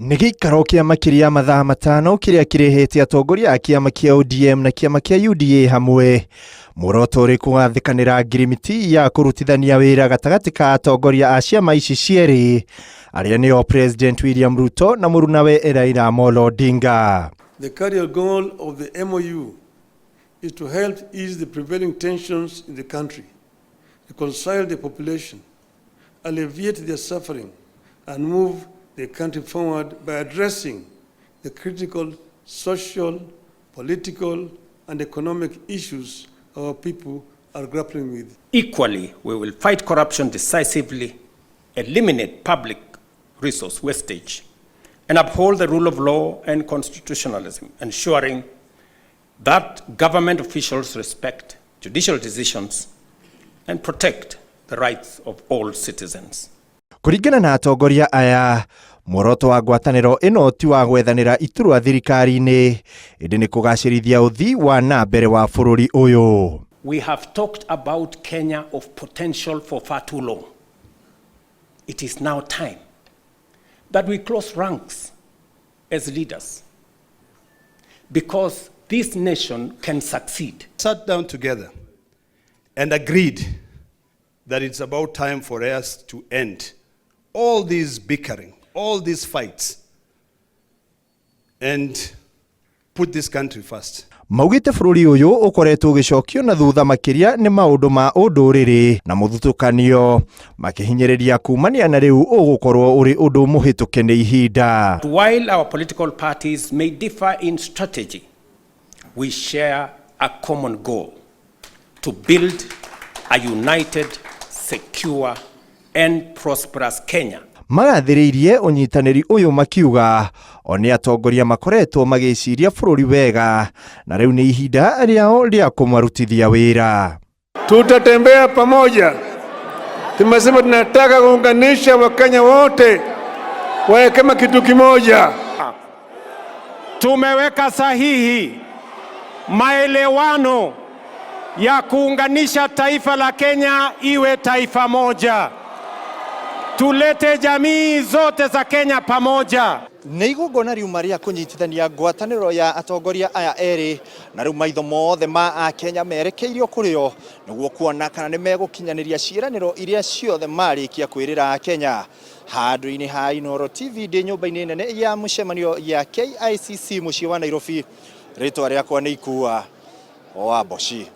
Nĩ gĩikaro kĩa makĩria ya mathaa 5 kĩrĩa kĩrehete atongoria a kĩama kĩa ODM na kĩama kĩa UDA hamwe. Muoroto ũrĩ kũgathĩkanĩra ngirimiti ya kũrutithania wĩra gatagatĩ ka atongoria a ciama ici cierĩ arĩa nĩo President William Ruto na mũrunawe Raila Amolo Odinga. The cardinal goal of the MOU is to help ease the prevailing tensions in the country, reconcile the population, alleviate their suffering, and move the country forward by addressing the critical social, political, and economic issues our people are grappling with. Equally, we will fight corruption decisively, eliminate public resource wastage, and uphold the rule of law and constitutionalism, ensuring that government officials respect judicial decisions and protect the rights of all citizens. Kũringana na atongoria aya, muoroto wa ngwatanĩro ĩno ti wa gwethanĩra iturwa thirikari-inĩ, ĩndĩ nĩ kũgacĩrithia ũthii wa na mbere wa bũrũri ũyũ. We have talked about Kenya of potential for far too long. It is now time that we close ranks as leaders, because this nation can succeed. Sat down together and agreed that it's about time for us to end all these bickering, all these fights, and put this country first. Maugĩte bũrũri ũyũ ũkoretwo ũgĩcokio na thutha makĩria nĩ maũndũ ma ũndũrĩrĩ na mũthutũkanio, makĩhinyĩrĩria kumania na rĩu ũgũkorwo ũrĩ ũndũ mũhĩtũke nĩ ihinda. While our political parties may differ in strategy, we share a common goal to build a united, secure, and prosperous Kenya. Magathĩrĩirie ũnyitanĩri ũyũ makiuga o nĩ atongoria makoretwo magĩciria bũrũri wega na rĩu nĩ ihinda rĩao rĩa kũmarutithia wĩra. Tutatembea pamoja. Tumesema tunataka kuunganisha Wakenya wote wawe kama kitu kimoja. Tumeweka sahihi maelewano ya kuunganisha taifa la Kenya iwe taifa moja. Tulete jamii zote za Kenya pamoja. Nĩ igongona riuma rĩa kũnyitithania ngwatanĩro ya atongoria aya erĩ, na rĩu maitho mothe ma Akenya merekeirio kũrĩ o nĩguo kuona kana nĩ megũkinyanĩria ciĩranĩro iria ciothe marĩkia kwĩrĩra Akenya. Handũ-inĩ ha Inooro TV ndĩ nyũmba-inĩ nene ya mũcemanio ya KICC mũciĩ wa Nairobi, rĩtwa rĩakwa nĩ Ikua wa Mboci.